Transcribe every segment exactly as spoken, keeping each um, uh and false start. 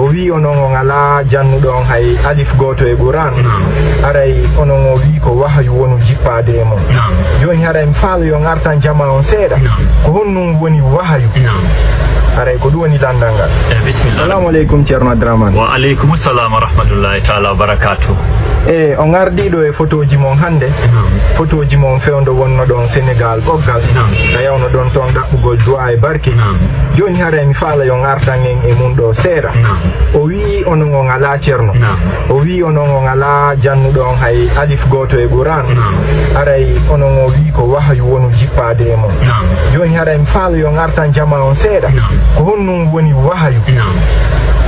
O wi'i onon on alaa jannuɗo on hay alif gooto e Qur'an. Naam. Haray onon o wi'i ko wahayu wonu jippaade e mon. Naam. Jooni haray mi faala yo on artan jamaa on seeɗa. Naam. Ko honɗum woni wahayu? Naam. Haray ko ɗum woni lanndal ngal. Eh, bisimilla. Assalamu aleykum, Ceerno Abdurahman. Wa aleykum salam wa rahmatullahi taala wa barakatuh. E on ardiiɗo e fotooji mon hannde. Naam. Fotooji mon fewndo wonnoɗon Senegal ɓoggal. Naam. Ka yawnoɗon toon ɗaɓɓugol du'a e barke. Naam. Jooni haray mi faala yo on artan en e mum ɗo seeɗa. Naam. O wi'i onon on alaa ceerno. Naam. O wi'i onon on alaa jannuɗo on hay alif gooto e Qur'an. Naam. Haray onon o wi'i ko wahayu wonu jippaade e mon. Naam. Jooni haray mi faala yo on artan jamaa on seeɗa. Naam. Ko honɗum woni wahayu? Naam.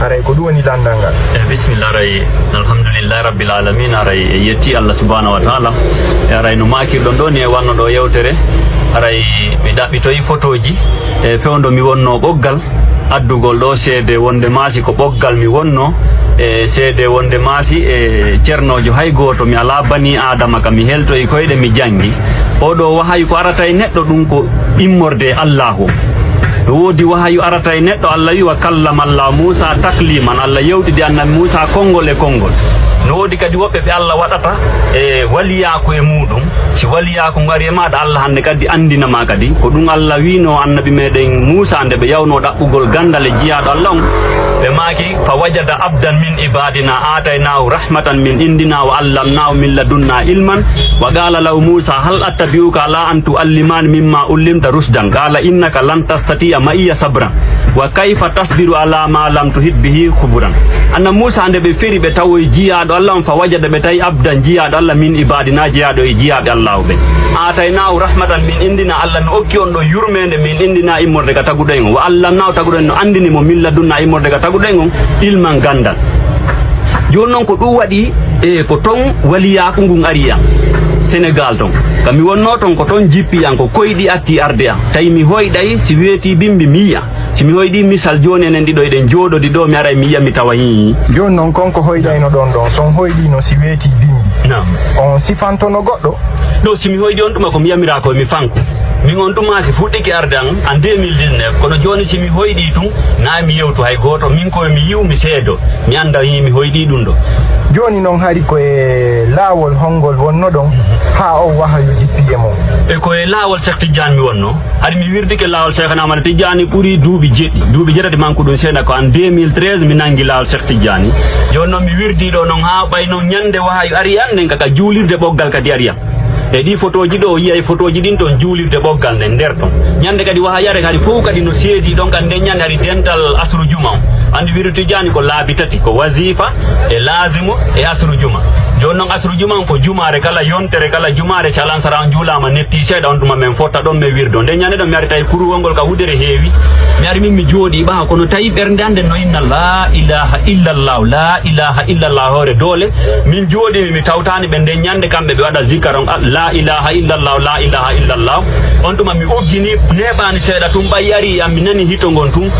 Haray ko ɗum woni lanndal ngal. E bisimilla, haray alhamdulillahi rabbil alamin, haray e yetti Allah subhanahu wa taala. E haray no maakirɗon ɗo ni e wanno ɗo yewtere, haray mi ɗaɓɓitoyi fotooji e fewndo mi wonno ɓoggal addugol ɗo seede wonde maasi ko ɓoggal mi wonno, e seede wonde maasi e ceernoojo hay gooto, mi alaa banii Aadama ka mi heltoyi koyɗe mi janngi. Oɗo wahayu ko arata e neɗɗo ɗum ko immorde e Allaahu. No woodi wahayu arata e neɗɗo, Allah wi'i, "Wa kallama Allaahu Muusaa takliiman." Allah yewtidi Annabi Muusaa konngol e konngol. No woodi kadi woɓɓe ɓe Allah waɗata e waliyaaku e muuɗum. Si waliyaaku ngu ari e maaɗa, Allah hannde kadi anndina ma kadi. Ko ɗum Allah wi'no Annabi meɗen Muusaa nde ɓe yawnoo ɗaɓɓugol ganndal e jiyaaɗo Allah on. Ɓe maaki, "Fa wajada abdan min ibaadinaa aataynaahu rahmatan min indinaa wa allamnaahu min ladunnaa ilman." Wa qaala lahu Muusaa, "Hal attabi'uka alaa an tu'allimani mimmaa ullimta rushdan? Qaala innaka lan tastati'a ma'iya sabran. Wa kayfa tasbiru alaa maa lam tuhit bihi khuburan." Annabi Muusaa nde ɓe feri ɓe tawoyi jiyaaɗo Allah on, fa wajada ɓe tawi abdan jiyaaɗo Allah min ibaadinaa jiyaaɗo e jiyaaɓe Allaahu ɓen. Aataynaahu rahmatan min indinaa, Allah no okki on ɗo yurmeende min indinaa immorde ka taguɗo en on. Wa allamnaahu taguɗo en no anndini mo min ladunnaa immorde ka taguɗo en on ilman ganndal. Jooni noon ko ɗum waɗi e ko toon waliyaaku ngun ari e am Senegal toon. Ka mi wonnoo toon ko toon jippi am, ko koyɗi atti arde am. Tawi mi hoyɗay, si weetii bimbi mi yi'a. Si mi hoyɗii misal jooni enen ɗiɗo eɗen jooɗodi ɗo, mi aray mi yi'a mi tawa hii. Jooni noon kon ko hoyɗayno ɗon ɗon, so on hoyɗiino si weetii bimbi. Naam. On sifantono goɗɗo? Ɗo si mi hoyɗii on tuma ko mi yamiraa ko mi fanku. Min on tuma si fuɗɗike arde an, an deux mille dix-neuf, kono jooni si mi hoyɗii tun, na mi yewtu hay gooto, min ko mi yi'u, mi seedo, mi annda hii mi hoyɗii ɗum ɗo. Jooni noon hari ko e laawol hongol wonnoɗon haa o wahayu jippi e mon? E ko e laawol Cheikh Tidiane mi wonno. Hari mi wirdike laawol Cheikh Ahmad Tidiane ɓuri duuɓi jeɗɗi. Duuɓi jeɗɗi manku ɗum seeɗa ko an deux mille treize mi nangi laawol Cheikh Tidiane. Jooni noon mi wirdii ɗo noon haa ɓay noon ñande wahayu ari an nden kaka juulirde ɓoggal kadi ari an. E ɗi fotooji ɗo, o yi'ay fotooji ɗin ton juulirde ɓoggal nden nder ton. Ñande kadi waha yare kadi fof kadi no seedi ɗon kadi nden ñande hari dental asru juma on. Andi wirdu Tijani ko laabi tati, ko wazifa, e laazimu, e asru juma. Jooni noon asru juma on ko jumaare kala, yontere kala jumaare, si alansara on juulaama netti seeɗa, on tuma men fotta ɗon men wirdo. Nden ñande ɗon mi ari tawi kuruwol ngol ka wudere heewi. Mi ari min mi jooɗi ɓaha, kono tawi ɓernde an nden no inna la ilaha illallah, la ilaha illallah hoore doole. Min jooɗi mi, mi tawtaani ɓe nden ñande kamɓe ɓe waɗa zikar on, ah, la ilaha illallah, la ilaha illallah. On tuma mi uggini, neeɓaani seeɗa tun, ɓay ari am, mi nani hito ngon tun,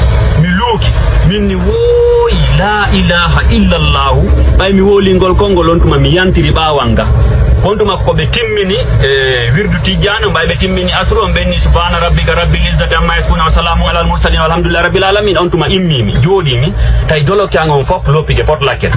mi luuki. Min ni wooyi, la ilaha illallah. Ɓay mi wooli ngol konngol, on tuma mi yantiri ɓaawal nga. On tuma ko ɓe timmini, e wirdu Tijjaani, ɓay ɓe timmini asru, on ɓenni subhana rabbika rabbil izzati amma yasifuna wa salamun alal mursalin walhamdulillahi rabbil alamin. On tuma immi mi, jooɗi mi, tawi doloki an on fop loppike pot lakket.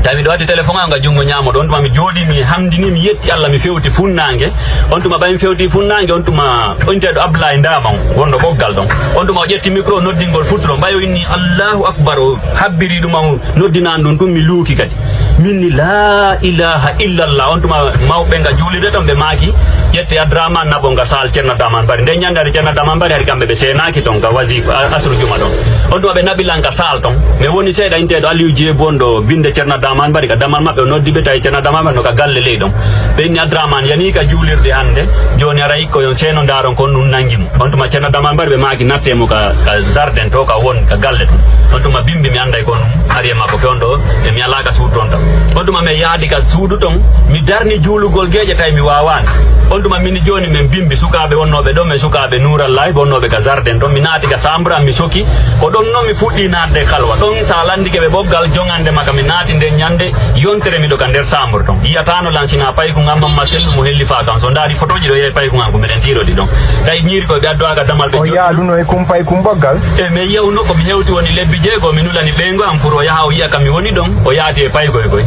Tawi miɗo watti téléphone am nga junngo ñaamo ɗon, tuma mi jooɗi, mi hamdini, mi yetti Allah, mi fewti funnaange. On tuma ɓay mi fewti funnaange, on tuma inteeɗo Abdoulaye Ndama on, wonno ɓoggal ɗon. On tuma o ƴetti micro, noddingol futuro, ɓay o inni Allahu Akbar, o habbiri ɗum on, noddinaan ɗum, ɗum mi luuki kadi. Min ni, la ilaha illallah. On tuma mawɓe nga juulirde ɗon, ɓe maaki, ƴette Abdourahmane naɓo nga saal Ceerno Abdourahmane Bari. Nden ñande hari Ceerno Abdourahmane Bari, hari kamɓe ɓe seenaaki ton ka wasifa, a-, asru juma ɗon. On tuma ɓe naɓi lan ka saal ton. Mi woni seeɗa inteeɗo Aliou Diebo on ɗo binde Ceerno Abdourahmane Bari ka damal maɓɓe, o noddi ɓe tawi Ceerno Abdourahmane Bari no ka galle ley ɗon. Ɓe inni Abdourahmane yani ka juulirde hannde, jooni aray ko yon seeno ndaaron kon ɗum nangi mo. On tuma Ceerno Abdourahmane Bari ɓe maaki natte mo ka, ka jardin to ka won, ka galle ton. On tuma bimbi mi annday ko ɗum. Ari e makko fewndo e mi alaaka suudu toon tan. On tuma min yahdi ka suudu toon, mi darni juulugol geeƴe tawi mi waawaani. On tuma min jooni min bimbi sukaaɓe wonnooɓe ɗo, men sukaaɓe Nuurallaahi wonnooɓe ka jardin toon. Mi naati ka chambre am, mi soki. Ko ɗon non mi fuɗɗi naatde kalwa. Ɗon so a lanndike ɓe ɓoggal jongande makka, mi naati nden ñande yontere miɗo ka nder chambre toon. Yiyataano lan sina paykun am Mamma Sellu mo hellifaa kam. So ndaari fotooji ɗo yehi paykun am ko miɗen tiirodi ɗon. Tawi ñiiri koy ɓe addoaka damal ɓe. O jooɗi. Yaaduno e kum paykun ɓoggal? E min yawno ko mi hewti woni lebbi jeego, mi nulani ɓeyngu am pour o yaha o yiya ka mi woni ɗon, o yaati e paygoy koy.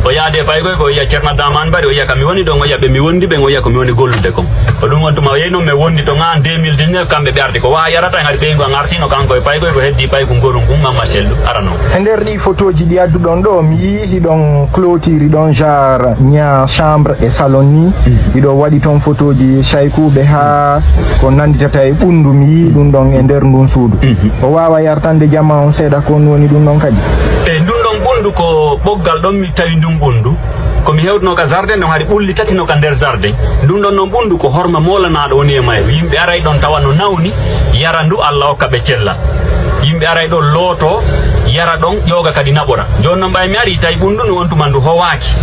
O yaadi e paygoy ko o yiya Ceerno Daman Bari, o yiya ka mi woni ɗon, o yiya ɓe mi wondi ɓen, o yiya ko mi woni gollude kon. Ko ɗum on tuma o yehi non mi wondi to ngan deux mille dix-neuf, kamɓe ɓe arti ko wa yarata en hari ɓeyngu an artino kanko e paygoy ko heddi paygu ngorum ngun Mamma Sellu arano. E nder ɗi fotooji ɗi adduɗon ɗo, mi yii hiɗon clôture ɗon genre ña chambre e salon ni. Hiɗo waɗi toon fotooji saykuuɓe haa ko nannditata e ɓunndu, mi yii ɗum ɗon e nder ndun suudu. O waawa yartande jama on seeɗa ko on woni ɗum ɗon kadi? E ndun ɗon ɓunndu ko ɓoggal ɗon mi tawi ndun ɓunndu. Ko mi hewtuno ka jardin ɗon hari ɓulli tati no ka nder jardin. Ndun ɗon non ɓunndu ko horma moolanaaɗo woni e mayru. Yimɓe aray ɗon tawa no nawni, yara ndu Alla okka ɓe cellal. Yimɓe aray ɗon looto, yara ɗon, ƴooga kadi naɓora. Jooni non ɓay mi ari tawi ɓunndu ndu on tuma ndu howaaki.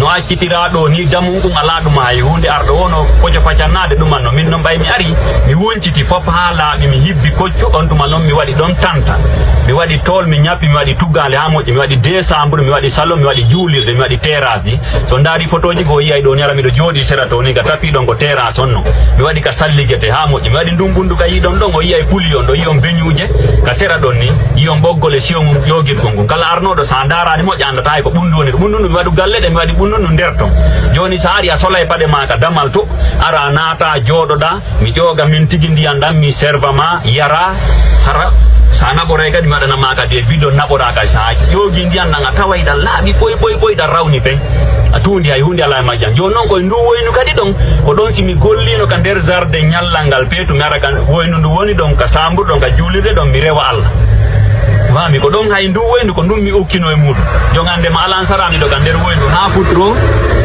No accitiraa ɗo ni damun kun alaa ɗum hay huunde arɗo wono koco pacannaade ɗuman no min non ɓay mi ari, mi wunciti fop haa laaɓi mi hibbi koccu on tuma non mi waɗi ɗon tanta. Mi waɗi tool mi ñappi mi waɗi tuggaale haa moƴƴi mi waɗi décembre mi waɗi salon mi waɗi juulirde mi waɗi terrasse ji. So ndaari fotooji goo yiyay ɗoo ni ara miɗo jooɗii sera to ni ka tapii ɗon ko terrasse on no. Mi waɗi ka salligete haa moƴƴi. Mi waɗi ndun ɓunndu ka yiɗon ɗon o yiyay puli on ɗo yiyon beñuuje ka sera ɗon ni yiyon ɓoggol e siyo mum ƴoogirgol ngun. Kala arnooɗo so a ndaaraani moƴƴa anndataa hay ko ɓunndu woni ɗo. Ɓunndu ndu mi waɗu gallede mi waɗi ɓunndu ndu nder ton. Jooni so a ari a solay paɗe maa ka damal to ara a naata jooɗoɗaa. Mi ƴooga min tigi ndiyan ɗan mi serva ma yara hara so a naɓoray kadi mi waɗana ma kadi e bidon naɓora kadi so a ƴoogi ndiyan ɗan a taway ɗan laaɓi ɓoy ɓoy ɓoy ɗan rawni pen a tuundi hay huunde alaa e majjan. Jooni non koye ndu woynu kadi ɗon ko ɗon si mi golliino ka nder jardin ñallal ngal peetu mi ara ka woynu ndu woni ɗon ka saambur ɗon ka juulirde ɗon mi rewa Alla. Faami ko ɗon hay ndu woyndu ko ndun mi ukkino e muuɗum. Jogande ma alan sara miɗo ka nder woyndu haa futuro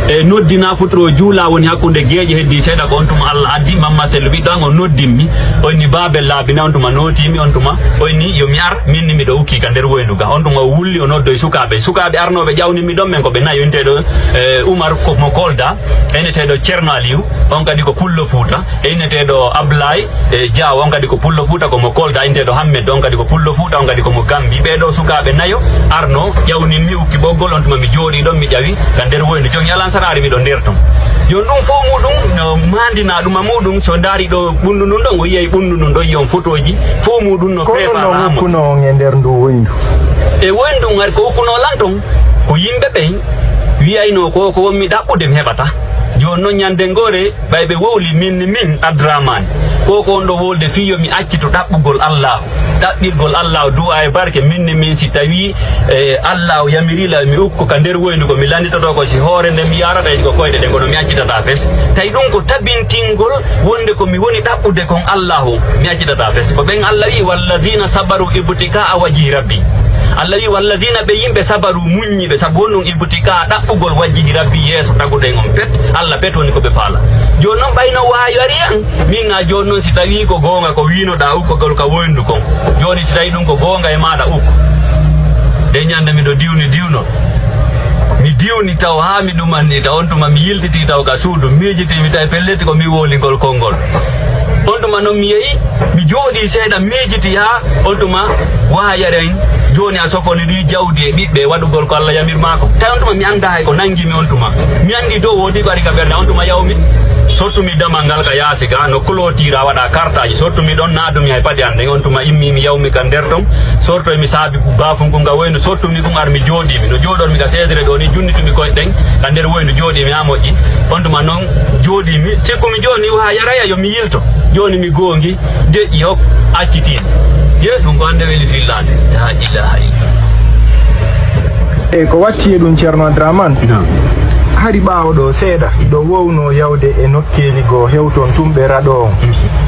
e noddi na futuro juula woni hakkunde geeƴe heddi seeɗa ko on tuma Allah addi mamma sellu ɓiɗɗo an o noddimmi o inni baabel laabi na on tuma nootimi on tuma o inni yo mi ar min ni miɗo ukki ka nder woyndu ga on tuma o wulli o noddoy sukaaɓe sukaaɓe arnooɓe ƴawnimmi ɗon men ko ɓe nayo inteɗo e Umar ko mo Kolda eneteɗo Ceerno Aliyu on kadi ko pullo Fuuta e inneteeɗo Ablaay e Jaaw on kadi ko pullo Fuuta ko mo Kolda inneteeɗo Hammed on kadi ko pullo Fuuta on kadi ko mo Gambi ɓee ɗoo sukaaɓe nayo arno ƴawnimmi ukki ɓoggol on tuma mi jooɗii ɗon mi ƴawi ka nder woyndu jogi alansaraari miɗo nder ton jooni ɗum fof muɗum no maandinaa ɗum a muɗum so ndaari ɗo ɓunndu ndun ɗon o yiyay ɓunndu ndun ɗon yiyon fotooji fof muɗum no préparama ukkuno on e nder ndu woyndu e woyndu ngar ko ukkunoo lan ton ko yimɓe ɓen wiyayno ko ko wonmi ɗaɓɓude mi heɓata jooni noon ñande ngoore Ɓay ɓe wowli min ni min Abdurahman ko ko on ɗo wolde fii yo mi accitu ɗaɓɓugol Allaahu ɗaɓɓirgol Allaahu du'a e barke min ni min si tawii e Allaahu yamirii la mi ukko ka nder woyndu ko mi landitoto ko si hoore nde mi yarata e ko koyɗe ɗe kono mi accitata fes tawi ɗum ko tabintingol wonde ko mi woni ɗaɓɓude kon Allaahu mi accitata fes ko ɓen Allah wii wallazina sabaru ibtikaa wajhi rabbi Allah wii wallazina ɓe yimɓe sabaru muññiɓe sabu won ɗum ibtikaa ɗaɓɓugol wajhi rabbi yeeso taguɗo en on pet Allah pet woni ko ɓe faala jooni noon ɓayno waayori an min na jooni noon si tawii ko goonga ko wiinoɗaa ukkogol ka woyndu kon jooni si tawii ɗum ko goonga e maaɗa ukko nde ñande miɗo diwni diwno mi diwni taw haa mi ɗumanni taw on tuma mi yiltitii taw ka suudu miijitiimi tawi pellet ko mi woolingol konngol on tuma noon mi yehi mi jooɗii seeɗa miijiti haa on tuma waayere en jooni a sokonirii jawdi e ɓiɓɓe e waɗugol ko Allah yamir maa ko tawi on tuma mi anndaa hay ko nanngi mi on tuma mi anndi dow woodi ko ari ka ɓernde on tuma yawmi sottumi damal ngal ka yaasi ga no clôture a waɗa kartaaji sottumi ɗon naadumi hay paɗe an ɗen on tuma immi mi yawmi ka nder ton sortoy mi saabi baafungu nga woyno sottumi ɗum ar mi jooɗimi no jooɗormi ka seedere ɗo ni junnitumi koye ɗen ka nder woyno jooɗimi ha moƴƴi on tuma noon jooɗimi sikkumi jooni wa yaraya yo mi yilto jooni mi goongi deƴƴi hop accitiimi ye ɗum ko hannde weli fillaade la ilaha illa e ko watti e ɗum ceerno abdraman hari ɓaawo ɗo seeɗa ɗo wowno yawde e nokkeeli goo hewton tumɓe raɗo on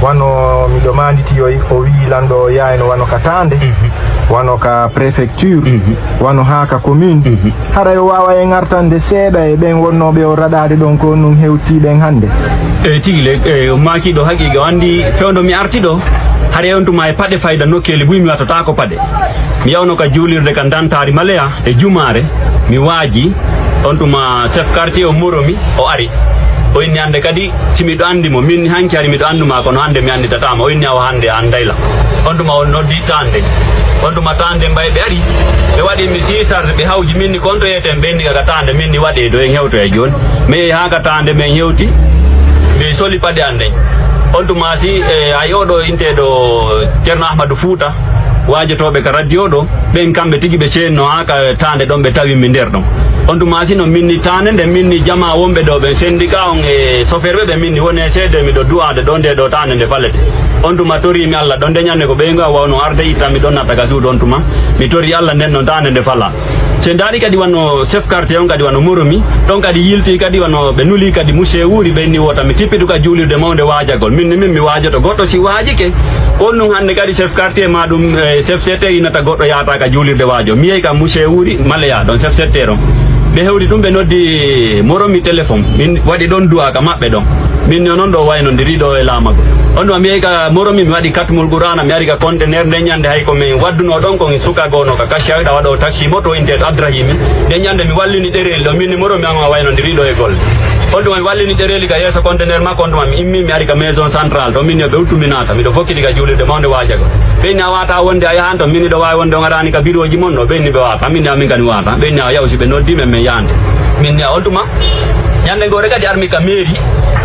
wano miɗo maanditiyoy o wii lanɗo o yaayno wano ka taande wano ka préfecture wano haa ka commune haray o waawa e ngartande seeɗa e ɓen wonnooɓe o raɗaade ɗon ko nun hewtii ɓen hannde eyi tigi le eyi o maakiiɗo haqiiqa o anndi fewndo mi arti ɗo Hari on tuma e paɗe fayda nokkeeli buy mi wattotaako paɗe. Mi yawno ka juulirde ka Dantaari Maleya e jumaare, mi waaji. On tuma chef quartier o moromi, o ari. O inni hannde kadi si miɗo anndi mo, min hanki hari miɗo anndu ma, kono hannde mi annditataa ma. O inni awa hannde an ndayla. On tuma o noddi taande. On tuma taande mbay ɓe ari. Ɓe waɗi mi six charge, ɓe hawji min ni konto yeten ɓe inni ka taande, min ni waɗe ɗo en hewto e jooni. Mi yehi haa ka taande men hewti. Mi soli paɗe an ɗen. On tuma si, e, hay oɗo inteɗo Ceerno Ahmadu Fuuta, waajotooɓe ka radio ɗo, ɓen kamɓe tigi ɓe seenno haa ka taande ɗon, ɓe tawi mi nder ɗon. On tuma si no min ni taande nde, min ni jama wonɓe ɗo ɓen syndicat on e chauffeur ɓe, ɓe min ni woni e seede miɗo du'aade ɗo nde ɗo taande nde falete. On tuma tori mi Allah ɗon nde ñande ko ɓeygu a wawno arde itta mi ɗon natta ka suudu on tuma. Mi tori Allah nden ɗon taande nde fala. Si en ndaari kadi wano chef quartier on kadi wano moromi, ɗon kadi yilti kadi wano ɓe nuli kadi monsieur Wuri ɓe inni wota mi tippitu ka juulirde mawnde waajagol. Min ni min mi waajoto goɗɗo si waajike, ko on ɗum hannde kadi chef quartier ma ɗum, eh, chef secteur inata goɗɗo yahata ka juulirde waajo. Mi yehi ka monsieur Wuri Maleya ɗon chef secteur on. Ɓe hewti ɗum ɓe noddi moromi téléphone. Min waɗi ɗon du'a ka maɓɓe ɗon. Min ni onon ɗo waynondiri ɗo e laamagol. On ɗum mi yehi ka moromi mi waɗi katmul Qur'ana mi ari ka conteneur nden ñande hay ko min wadduno ɗon ko mi suka gono ka Kashi Aida waɗo taxi moto inteɗo Abdrahimi. Nden ñande mi wallini ɗereeli ɗo, min ni moromi an o waynondiri ɗo e golle. On tuma mi wallini ɗereeli ka yeeso conteneur makko, on tuma mi immi mi ari ka maison centrale to min ni ɓe uttu mi naata. Miɗo fokkiti ka juulirde mawnde waajagol. Ɓe inni a wata wonde a yahan to, min ni ɗo wawi wonde on arani ka birooji mon ɗo, ɓe inni ɓe wata. Min ni amin kadi wata. Ɓe inni a yaw si ɓe noddi men, men yahande. Min ni a on tuma. Ñande gore kadi armi ka mairie,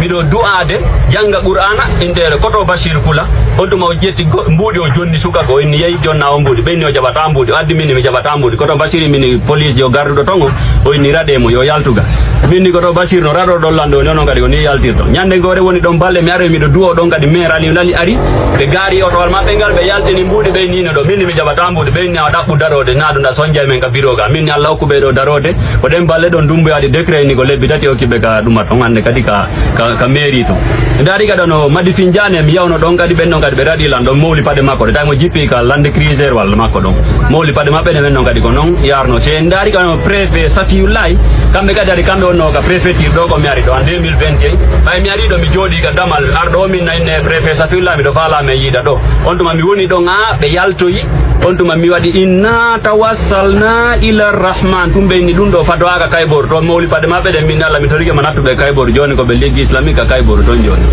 miɗo du'aade, jannga Qur'aana, inteere Koto Bashir Kula. On tuma o ƴetti go-, mbuuɗi o jonni suka ko, o inni yehi jonna o mbuuɗi. Ɓe inni o jaɓata mbuuɗi, o addi min mi jaɓata mbuuɗi. Koto Bashir min police yo garduɗo ton o, o inni raɗe mo, yo yaltuga. Min ni Koto Bashir no raɗo ɗon lanɗo, ni onon kadi ko ni yaltirto. Ñande gore woni ɗon balɗe mi aroy miɗo du'o ɗon kadi maire Ali Lali ari. Ɓe gaari otowal maɓɓe ngal, ɓe yaltini mbuuɗi, ɓe inni no ɗo. Min ni mi jaɓata mbuuɗi, ɓe inni a ɗaɓɓu darode, na ɗum ɗa sonja men ka biro ga. Min ni Allah hokku ɓe ɗo darode. Ko ɗen balɗe ɗon Dumbuya waɗi décret ni ko lebbi tati okki ɓe ka ɗuma ton hannde kadi ka, ka, ka mairie ton. Ndaari kadi no Madi Finjaane mi yawno ɗon kadi ɓen ɗon kadi ɓe raɗi lan ɗon mowli paɗe makko ɗe tawi mo jippi ka Land Cruiser walla makko ɗon. Mowli paɗe maɓɓe ɗe men ɗon kadi ko non yarno. Si en ndaari kadi no préfet Safiyullahi, kamɓe kadi ari kamɓe wonno ka préfecture ɗo ko mi ari ɗo en deux mille vingt et un. Ɓay mi ari ɗo mi jooɗi ka damal arɗo o min nayne préfet Safiyullahi miɗo faala men yiida ɗo. On tuma mi woni ɗon haa ɓe yaltoyi. On tuma mi waɗi inna tawassalna ila rahman. Tum ɓe inni ɗum ɗo fadowaka kaybor. To mowli paɗe maɓɓe ɗen min Allah mi torike ma nattuɓe kaybor. Jooni ko ɓe liggi islamique ka kaybor ton jooni.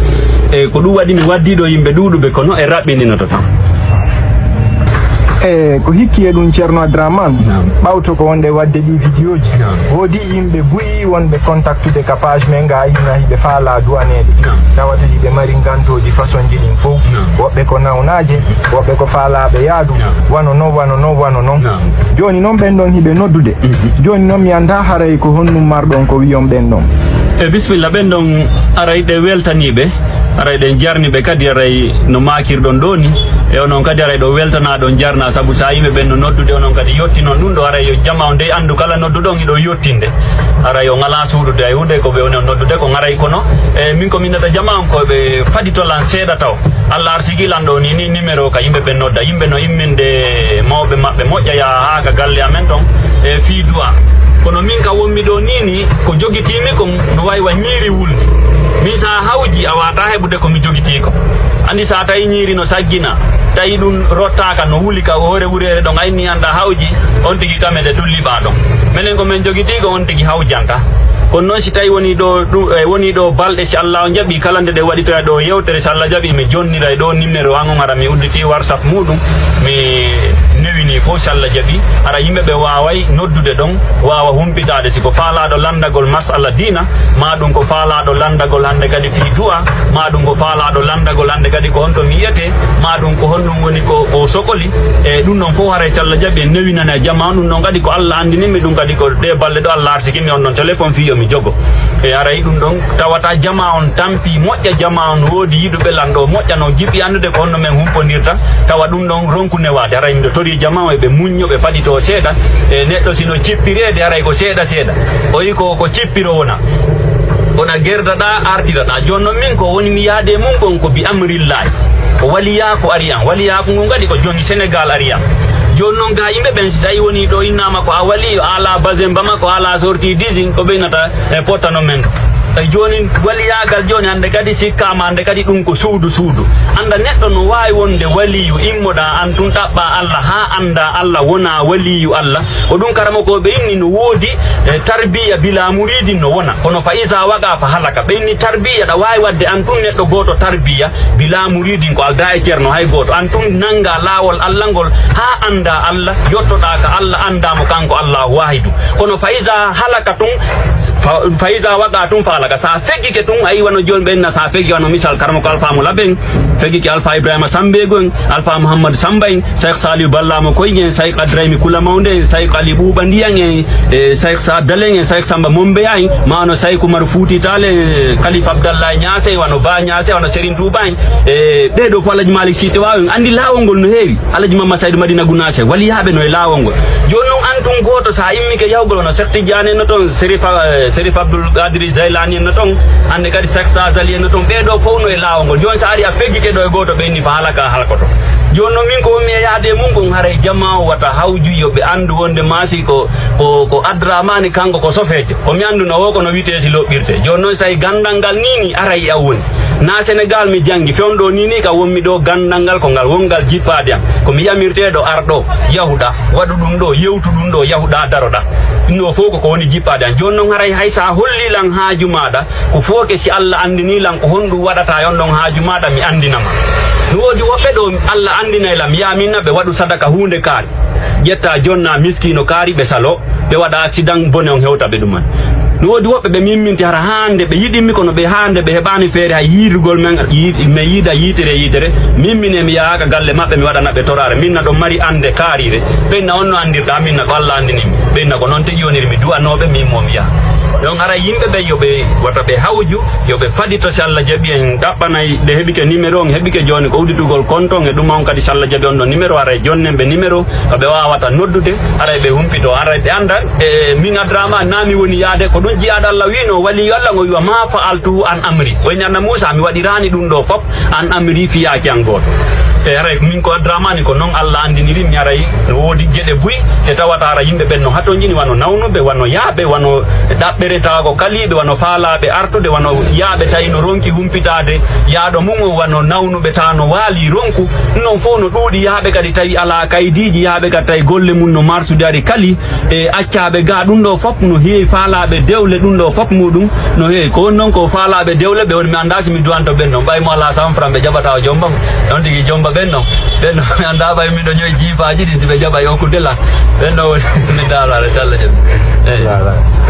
E ko ɗum waɗi mi waddi ɗo yimɓe ɗuuɗuɓe kono e raɓɓininoto tan. E ko hikki e ɗum Ceerno Abdrahman? Naam. Ɓawto ko wonde wadde ɗi vidéo ji. Naam. Woodi yimɓe buy wonɓe contactude ka page men ga yina hiɓe faala duwaneede. Naam. Tawata hiɓe mari ngantooji façon ji ɗin fof. Naam. Woɓɓe ko nawnaaje, woɓɓe ko faalaaɓe yaadu, naam, wano non, wano non, wano non. Naam. Jooni noon ɓen ɗon hiɓe noddude. Mhm. Jooni noon mi anndaa haray ko honɗum marɗon ko wiyon ɓen ɗon. E bisimilla, ɓen ɗon aray ɗe weltaniiɓe, aray ɗen jarniɓe kadi aray no maakirɗon ɗoo ni. E onon kadi aray ɗo weltanaa ɗon jarnaa, sabu so a yimɓe ɓen no noddude onon kadi yottinon ɗum ɗo aray yo jama on dey anndu kala nodduɗon hiɗo yottinde. Aray o ngalaa suuɗude hay huunde ko ɓe woni on noddude ko ngaray kono. E min ko min nata jama on ko ɓe faditolan seeɗa taw. Allah arsigi lan ɗo ni, ni numéro ka yimɓe ɓen nodda. Yimɓe no imminde mawɓe maɓɓe moƴƴa yaha haa ka galle amen ɗon e fii du'a. Kono min ka wonmi ɗo ni ni ko jogitiimi kon no wayi wa ñiiri wulndi. Min sa hawji a wata heɓude ko mi jogitii ko. Andi sa tawi ñiiri no saggina, tawi ɗum rottaaka no wuli ka hoore wureere ɗon ayni an ɗa hawji, on tigi tamede tun liɓa ɗon. Menen ko men jogitii ko on tigi hawjanta. Kono noon si tawi woni ɗo ɗu-, e, woni ɗo balɗe, si Allah o jaɓi kala nde ɗe waɗitoya ɗo yewtere, si Allah jaɓi mi jonnira e ɗo numéro an on, ara mi udditi WhatsApp muɗum, mi newini fof si Allah jaɓi, ara yimɓe ɓe waaway noddude ɗon, waawa humpitaade si ko faalaaɗo lanndagol masala diina, maa ɗum ko faalaaɗo lanndagol hannde kadi fii du'a, maa ɗum ko faalaaɗo lanndagol hannde kadi ko honto mi yiyetee, maa ɗum ko honɗum woni ko o sokoli, e ɗum ɗon fof haray si Allah jaɓi en newinana e jamaa on, ɗum ɗon kadi ko Allah anndini mi, ɗum kadi ko ɗee balɗe ɗo Allah arsiki mi on ɗon téléphone fii yo mi jogo. E aray ɗum ɗon tawata jamaa on tampi moƴƴa, jamaa on woodi yiɗuɓe lanɗo moƴƴa no jiɗi anndude ko honno men humpondirta, tawa ɗum ɗon ronku newaade. Aray miɗo torii jamaa on eɓe muñño, ɓe faɗito seeɗa. E neɗɗo sino cippireede aray ko seeɗa seeɗa. O yi ko, ko cippiro wona. Wona gerdaɗa, artiraɗa. Jooni noon min ko woni mi yaade mum kon ko bi amrillahi. Ko waliyaaku ari an. Waliyaaku ngun kadi ko joni Sénégal ari an. Jooni noon gaa yimɓe ɓen si tawi woni ɗo innama ko a waliyo, a ala basen bama, ko a ala sorti disin, ko ɓeynata e pottano men ɗo. Jooni waliyaagal jooni hannde kadi sikkaama, hannde kadi ɗum ko suudu suudu. Annda neɗɗo no waawi wonde waliyu, immoɗaa aan tun ɗaɓɓaa Alla haa anndaa Alla, wonaa waliyu Alla. Ko ɗum karamokooɓe inni no woodi, e, tarbiya bilaa muriidin no wona. Kono fa iza waqa fa halaka. Ɓe inni tarbiya ɗa waawi waɗde aan tun neɗɗo gooto tarbiya bilaa muriidin ko aldaa e ceerno hay gooto. Aan tun nanngaa laawol Alla ngol haa anndaa Alla, yottoɗaa ka Alla, anndaa mo kanko Allaahu waahidu. Kono fa iza halaka tun, fa, fa iza waqa tun fa halaka. Sa feggike tun, a yi wano jooni ɓe inna sa feggi wano misal karamoko Alfa mo Laben, feggike Alfa Ibrahima Sambeego en, Alfa Muhammad Samba en, Cheikh Saliou Ballamo Koyge en, Cheikh Adraymi Kula Mawnde en, Cheikh Ali Ɓuuɓa Ndiyan en, e Cheikh Saad Dalen en, Cheikh Samba Mombeya en, ma wano Cheikh Oumar Fouti Tall en, Khalifa Abdallah Niasse en, wano Ba Niasse, wano Serigne Touba en, e ɓee ɗoo fof Alhaji Malick Sy Tiwaawan en, anndi laawol ngol no heewi. Alhaji Mamma Saydu Madina Gunaas en, waliyaaɓe no e laawol ngol. Jooni noon, aan tun gooto, so a immike yahugol hono Cheikh Tidiane en no toon, Serif, eh, Serif Abdoul Qadir Jaylani en no toon, hannde kadi Cheikh Sazali en no toon, ɓee ɗoo fof no e laawol ngol. Jooni so a ari a feggike ɗo e gooto, ɓe inni fa halaka halkoto. Jooni noon, min ko wonmi e yahde e mum kon, haray jamaa o wata hawju, yo ɓe anndu wonde maasi ko, ko, ko Adramani, kanko ko sofeejo. Ko mi annduno o, ko no wiyetee si loɓɓirte. Jooni noon, so tawi ganndal ngal nii nii, aray e a woni. Na Senegal mi janngi, fewndo nii nii ka wonmi ɗo, ganndal ngal ko ngal wonngal jippaade am. Ko mi yamirteeɗo, ar ɗo, yahuɗa, waɗu ɗum ɗo, yewtu ɗum ɗo, yahuɗa, daroɗa. Ɗum ɗo fof ko ko woni jippaade am. Jooni noon haray hay so a holli lan haaju maaɗa, ko fof ke si Alla anndinii lan ko honɗum waɗata e on ɗon haaju maaɗa, mi anndina ma. No woodi woɓɓe ɗo Alla anndinay lan, mi yaha min na ɓe waɗu sadaka huunde kaari. Ƴetta jonna miskiino kaari ɓe salo. Ɓe waɗa accident, bone on hewta ɓe ɗuman. No woodi woɓɓe ɓe mimminti hara haande ɓe yiɗimmi, kono ɓe haande ɓe heɓaani feere hay yiidugol men, yi-, men yiida yiitere yiitere. Min, min e mi yahaaka galle maɓɓe, mi waɗana ɓe toraare. Min na ɗon mari annde kaariire. Ɓen na on no anndirɗa, min na ko Alla anndini mi. Ɓen na ko noon tigi woniri mi du'anooɓe, min mo mi yaha. Donc haray yimɓe ɓen yo ɓe wata ɓe hawju, yo ɓe fadito si Alla jaɓi en ɗaɓɓanay, ɓe heɓike numéro, on heɓike jooni ko udditugol compte on e ɗum on kadi si Alla jaɓi on ɗon numéro, haray jonnen ɓe numéro. Ko ɓe waawata noddude, haray ɓe humpito, haray ɓe annda, e, min Adrama, na mi woni yaade, ko ɗum jiyaaɗo Allah wiino, waliyu Allah ngo wiwa, "Ma fa'altuhu an amri." O inni Annabi Muusa, "Mi waɗiraani ɗum ɗo fop an amri, fiyaaki an gooto." E haray min ko Adramani, ko noon Allah anndiniri mi, haray no woodi geɗe buy, ɗe tawata hara yimɓe ɓen no hatonjini, wano nawnuɓe, wano yaaɓe, wano ɗaɓɓere tawa ko kaliiɓe, wano faalaaɓe artude, wano yaaɓe tawi no ronki humpitaade yaaɗo mum on, wano nawnuɓe tawa no waali ronku. Ɗum ɗon fof no ɗuuɗi, yaaɓe kadi tawi alaa kaydiiji, yaaɓe kadi tawi golle mum no marsude ari kali, e accaaɓe ga. Ɗum ɗo fof no heewi, faalaaɓe dewle, ɗum ɗo fof muɗum no heewi. Ko woni noon ko faalaaɓe dewle ɓe woni, mi anndaa si mi duwanto ɓen noon, ɓay mo alaa cent francs ɓe jaɓata o jomba mo. Noon tigi jomba ɓen noon. Ɓen noon mi anndaa ɓay miɗo ñoy jiifaaji ɗin si ɓe jaɓay okkude lan. Ɓen noon woni mi daalaare, si Allah jaɓi. Eey.